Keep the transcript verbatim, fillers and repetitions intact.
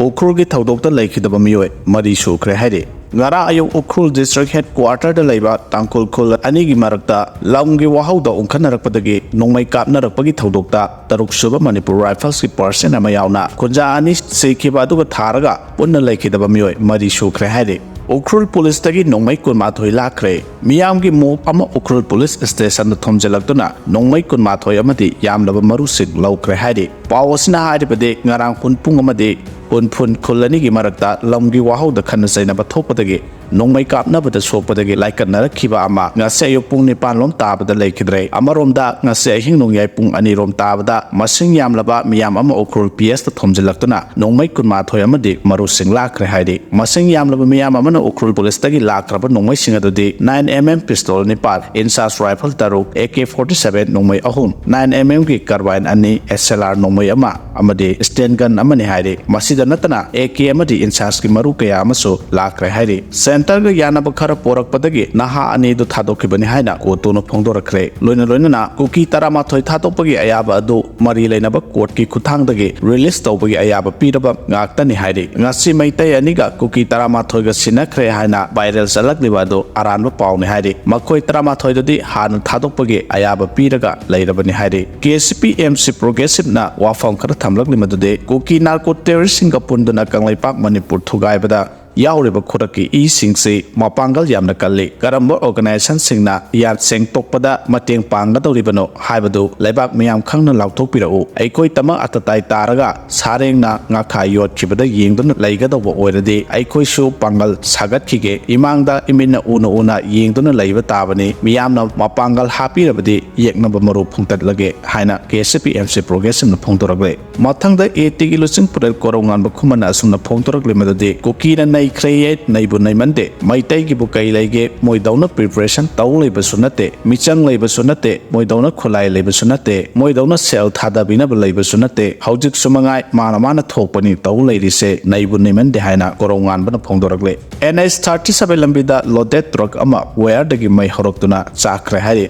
ꯎꯈ꯭ꯔꯨꯜꯒꯤ ꯊꯧꯗꯣꯛꯇ ꯂꯩꯈꯤꯗꯕ ꯃꯤꯑꯣꯏ ꯃꯔꯤ ꯁꯨꯈ꯭ꯔꯦ ꯍꯥꯏꯔꯤ꯫ ꯉꯔꯥꯡ ꯑꯌꯨꯛ ꯎꯈ꯭ꯔꯨꯜ ꯗꯤꯁꯇ꯭ꯔꯤꯛ ꯍꯦꯗ ꯀ꯭ꯋꯥꯔꯇꯔꯗ ꯂꯩꯕ ꯇꯥꯡꯈꯨꯜ ꯈꯨꯜ ꯑꯅꯤꯒꯤ ꯃꯔꯛꯇ ꯂꯝꯒꯤ ꯋꯥꯍꯧꯗ ꯎꯪꯈꯠꯅꯔꯛꯄꯗꯒꯤ ꯅꯣꯡꯃꯩ ꯀꯥꯞꯅꯔꯛꯄꯒꯤ ꯊꯧꯗꯣꯛꯇ ꯇꯔꯨꯛ ꯁꯨꯕ ꯃꯅꯤꯄꯨꯔ ꯔꯥꯏꯐꯜꯁꯀꯤ ꯄꯥꯔꯁꯟ ꯑꯃ ꯌꯥꯎꯅ ꯈꯨꯟꯖꯥ ꯑꯅꯤ ꯁꯤꯈꯤꯕ ꯑꯗꯨꯒ ꯊꯥꯔꯒ ꯄꯨꯟꯅ ꯂꯩꯈꯤꯗꯕ ꯃꯤꯑꯣꯏ ꯃꯔꯤ ꯁꯨꯈ꯭ꯔꯦ ꯍꯥꯏꯔꯤ꯫ ꯎꯈ꯭ꯔꯨꯜ ꯄꯨꯂꯤꯁꯇꯒꯤ ꯅꯣꯡꯃꯩ ꯀꯨꯟꯃꯥꯊꯣꯏ ꯂꯥꯛꯈ꯭ꯔꯦ꯫ ꯃꯤꯌꯥꯝꯒꯤ ꯃꯣꯞ ꯑꯃ ꯎꯈ꯭ꯔꯨꯜ ꯄꯨꯂꯤꯁ ꯁ꯭ꯇꯦꯁꯟꯗ ꯊꯣꯝꯖꯤꯜꯂꯛꯇꯨꯅ ꯅꯣꯡꯃꯩ ꯀꯨꯟꯃꯥꯊꯣꯏ ꯑꯃꯗꯤ ꯌꯥꯝꯂꯕ ꯃꯔꯨꯁꯤꯡ ꯂꯧꯈ꯭ꯔꯦ ꯍꯥꯏꯔꯤ꯫ ꯄꯥꯎ ꯑꯁꯤꯅ ꯍꯥꯏꯔꯤꯕꯗꯤ ꯉꯔꯥꯡ ꯄꯨꯡ ꯄꯨꯡ ꯑꯃꯗꯤ ꯎꯟꯐꯨꯟ ꯈꯨꯜ ꯑꯅꯤꯒꯤ ꯃꯔꯛꯇ ꯂꯝꯒꯤ ꯋꯥꯍꯧꯗ ꯈꯟꯅ ꯆꯩꯅꯕ ꯊꯣꯛꯄꯗꯒꯤ ꯅꯣꯡꯃꯩ ꯀꯥꯞꯅꯕꯗ ꯁꯣꯛꯄꯗꯒꯤ ꯂꯥꯏꯀꯠꯅꯔꯛꯈꯤꯕ ꯑꯃ ꯉꯁꯤ ꯑꯌꯨꯛ ꯄꯨꯡ ꯅꯤꯄꯥꯟ ꯂꯣꯝ ꯇꯥꯕꯗ ꯂꯩꯈꯤꯗ꯭ꯔꯦ꯫ ꯑꯃꯔꯣꯝꯗ ꯉꯁꯤ ꯑꯍꯤꯡ ꯅꯣꯡꯌꯥꯏ ꯄꯨꯡ ꯑꯅꯤ ꯔꯣꯝ ꯇꯥꯕꯗ ꯃꯁꯤꯡ ꯌꯥꯝꯂꯕ ꯃꯤꯌꯥꯝ ꯑꯃ ꯎꯈ꯭ꯔꯨꯜ ꯄꯤ ꯑꯦꯁꯇ ꯊꯣꯝꯖꯤꯜꯂꯛꯇꯨꯅ ꯅꯣꯡꯃꯩ ꯀꯨꯟꯃꯥꯊꯣꯏ ꯑꯃꯗꯤ ꯃꯔꯨꯁꯤꯡ ꯂꯥꯛꯈ꯭ꯔꯦ ꯍꯥꯏꯔꯤ꯫ ꯃꯁꯤꯡ ꯌꯥꯝꯂꯕ ꯃꯤꯌꯥꯝ ꯑꯃꯅ ꯎꯈ꯭ꯔꯨꯜ ꯄꯨꯂꯤꯁꯇꯒꯤ ꯂꯥꯛꯈ꯭ꯔꯕ ꯅꯣꯡꯃꯩꯁꯤꯡ ꯑꯗꯨꯗꯤ ꯅꯥꯏꯟ ꯑꯦꯝ ꯑꯦꯝ ꯄꯤꯁꯇꯣꯜ ꯅꯤꯄꯥꯜ, ꯏꯟꯆꯥꯁ ꯔꯥꯏꯐꯜ ꯇꯔꯨꯛ, ꯑꯦ ꯀꯦ ꯐꯣꯔꯇꯤ ꯁꯚꯦꯟ ꯅꯣꯡꯃꯩ ꯑꯍꯨꯝ, ꯅꯥꯏꯟ ꯑꯦꯝ ꯑꯦꯝꯒꯤ ꯀꯥꯔꯕꯥꯏꯟ ꯑꯅꯤ, ꯑꯦꯁ ꯑꯦꯜ ꯑꯥꯔ ꯅꯣꯡꯃꯩ ꯑꯃ ꯑꯃꯗꯤ ꯁ꯭ꯇꯦꯟ ꯒꯟ ꯑꯃꯅꯤ ꯍꯥꯏꯔꯤ꯫ ꯃꯁꯤꯗ ꯅꯠꯇꯅ ꯑꯦ ꯀꯦ ꯑꯃꯗꯤ ꯏꯟꯆꯥꯁꯀꯤ ꯃꯔꯨ ꯀꯌꯥ ꯑꯃꯁꯨ ꯂꯥꯛꯈ꯭ꯔꯦ ꯍꯥꯏꯔꯤ꯫ ꯁꯦꯟꯇꯔꯒ ꯌꯥꯅꯕ ꯈꯔ ꯄꯣꯔꯛꯄꯗꯒꯤ ꯅꯍꯥ ꯑꯅꯤꯗꯨ ꯊꯥꯗꯣꯛꯈꯤꯕꯅꯤ ꯍꯥꯏꯅ ꯀꯣꯇꯨꯅ ꯐꯣꯡꯗꯣꯔꯛꯈ꯭ꯔꯦ꯫ ꯂꯣꯏꯅ ꯂꯣꯏꯅꯅ ꯀꯨꯀꯤ ꯇꯔꯥꯃꯥꯊꯣꯏ ꯊꯥꯗꯣꯛꯄꯒꯤ ꯑꯌꯥꯕ ꯑꯗꯨ ꯃꯔꯤ ꯂꯩꯅꯕ ꯀꯣꯔꯠꯀꯤ ꯈꯨꯠꯊꯥꯡꯗꯒꯤ ꯔꯤꯂꯤꯁ ꯇꯧꯕꯒꯤ ꯑꯌꯥꯕ ꯄꯤꯔꯕ ꯉꯥꯛꯇꯅꯤ ꯍꯥꯏꯔꯤ꯫ ꯉꯁꯤ ꯃꯩꯇꯩ ꯑꯅꯤꯒ ꯀꯨꯀꯤ ꯇꯔꯥꯃꯥꯊꯣꯏꯒ ꯁꯤꯟꯅꯈ꯭ꯔꯦ ꯍꯥꯏꯅ ꯚꯥꯏꯔꯦꯜ ꯆꯠꯂꯛꯂꯤꯕ ꯑꯗꯨ ꯑꯔꯥꯟꯕ ꯄꯥꯎꯅꯤ ꯍꯥꯏꯔꯤ꯫ ꯃꯈꯣꯏ ꯇꯔꯥꯃꯥꯊꯣꯏꯗꯨꯗꯤ ꯍꯥꯟꯅ ꯊꯥꯗꯣꯛꯄꯒꯤ ꯑꯌꯥꯕ ꯄꯤꯔꯒ ꯂꯩꯔꯕꯅꯤ ꯍꯥꯏꯔꯤ꯫ K C P M C ꯄ꯭ꯔꯣꯒ꯭ꯔꯦꯁꯤꯞꯅ ꯋꯥꯐꯝ ꯈꯔ ꯊꯝꯂꯛꯂꯤ ꯃꯗꯨꯗꯤ ꯀꯨꯀꯤ ꯅꯥꯔꯀꯣ ꯇꯦꯔꯣꯔꯤꯁꯁꯤꯡꯒ ꯄꯨꯟꯗꯨꯅ ꯀꯪꯂꯩꯄꯥꯛ ꯃꯅꯤꯄꯨꯔ ꯊꯨꯒꯥꯏꯕꯗ ꯌꯥꯎꯔꯤꯕ ꯈꯨꯗꯛꯀꯤ ꯏꯁꯤꯡꯁꯤ ꯃꯄꯥꯡꯒꯜ ꯌꯥꯝꯅ ꯀꯜꯂꯤ꯫ ꯀꯔꯝꯕ ꯑꯣꯔꯒꯅꯥꯏꯖꯦꯁꯟꯁꯤꯡꯅ ꯌꯥꯠ ꯁꯦꯡꯗꯣꯛꯄꯗ ꯃꯇꯦꯡ ꯄꯥꯡꯒꯗꯧꯔꯤꯕꯅꯣ ꯍꯥꯏꯕꯗꯨ ꯂꯩꯕꯥꯛ ꯃꯤꯌꯥꯝ ꯈꯪꯅ ꯂꯥꯎꯊꯣꯛꯄꯤꯔꯛꯎ꯫ ꯑꯩꯈꯣꯏ ꯇꯃꯛ ꯑꯇꯇꯥꯏ ꯇꯥꯔꯒ ꯁꯥꯔꯦꯡꯅ ꯉꯥꯈꯥ ꯌꯣꯠꯈꯤꯕꯗ ꯌꯦꯡꯗꯨꯅ ꯂꯩꯒꯗꯧꯕ ꯑꯣꯏꯔꯗꯤ ꯑꯩꯈꯣꯏꯁꯨ ꯄꯥꯡꯒꯜ ꯁꯥꯒꯠꯈꯤꯒꯦ꯫ ꯏꯃꯥꯡꯗ ꯏꯃꯤꯠꯅ ꯎꯅ ꯎꯅ ꯌꯦꯡꯗꯨꯅ ꯂꯩꯕ ꯇꯥꯕꯅꯤ꯫ ꯃꯤꯌꯥꯝꯅ ꯃꯄꯥꯡꯒꯜ ꯍꯥꯞꯄꯤꯔꯕꯗꯤ ꯌꯦꯛꯅꯕ ꯃꯔꯨ ꯐꯣꯡꯗꯠꯂꯒꯦ ꯍꯥꯏꯅ K C P M C ꯄ꯭ꯔꯣꯒ꯭ꯔꯦꯁꯤꯞꯅ ꯐꯣꯡꯗꯣꯔꯛꯂꯦ꯫ ꯃꯊꯪꯗ ꯑꯦ ꯇꯤꯒꯤ ꯂꯨꯆꯤꯡ ꯄꯨꯔꯦꯜ ꯀꯣꯔꯧꯉꯥꯟꯕ ꯈꯨꯃꯟꯅ ꯑꯁꯨꯝꯅ ꯐꯣꯡꯗꯣꯔꯛꯂꯤ ꯃꯗꯨꯗꯤ ꯀꯨꯀꯤꯅ ꯅꯩꯈ꯭ꯔꯦꯌꯦ, ꯅꯩꯕꯨ ꯅꯩꯃꯟꯗꯦ꯫ ꯃꯩꯇꯩꯒꯤꯕꯨ ꯀꯩ ꯂꯩꯒꯦ? ꯃꯣꯏꯗꯧꯅ ꯄ꯭ꯔꯤꯄꯔꯦꯁꯟ ꯇꯧ ꯂꯩꯕꯁꯨ ꯅꯠꯇꯦ, ꯃꯤꯆꯪ ꯂꯩꯕꯁꯨ ꯅꯠꯇꯦ, ꯃꯣꯏꯗꯧꯅ ꯈꯨꯠꯂꯥꯏ ꯂꯩꯕꯁꯨ ꯅꯠꯇꯦ, ꯃꯣꯏꯗꯧꯅ ꯁꯦꯜ ꯊꯥꯗꯕꯤꯅꯕ ꯂꯩꯕꯁꯨ ꯅꯠꯇꯦ꯫ ꯍꯧꯖꯤꯛꯁꯨ ꯃꯉꯥꯏ ꯃꯥꯅ ꯃꯥꯅ ꯊꯣꯛꯄꯅꯤ ꯇꯧ ꯂꯩꯔꯤꯁꯦ, ꯅꯩꯕꯨ ꯅꯩꯃꯟꯗꯦ ꯍꯥꯏꯅ ꯀꯣꯔꯧꯉꯥꯟꯕꯅ ꯐꯣꯡꯗꯣꯔꯛꯂꯦ꯫ ꯑꯦꯟ ꯑꯩꯆ ꯊꯥꯔꯇꯤ ꯁꯚꯦꯟ ꯂꯝꯕꯤꯗ ꯂꯣꯗꯦꯠ ꯇ꯭ꯔꯛ ꯑꯃ ꯋꯥꯌꯔꯗꯒꯤ ꯃꯩ ꯍꯧꯔꯛꯇꯨꯅ ꯆꯥꯛꯈ꯭ꯔꯦ ꯍꯥꯏꯔꯤ꯫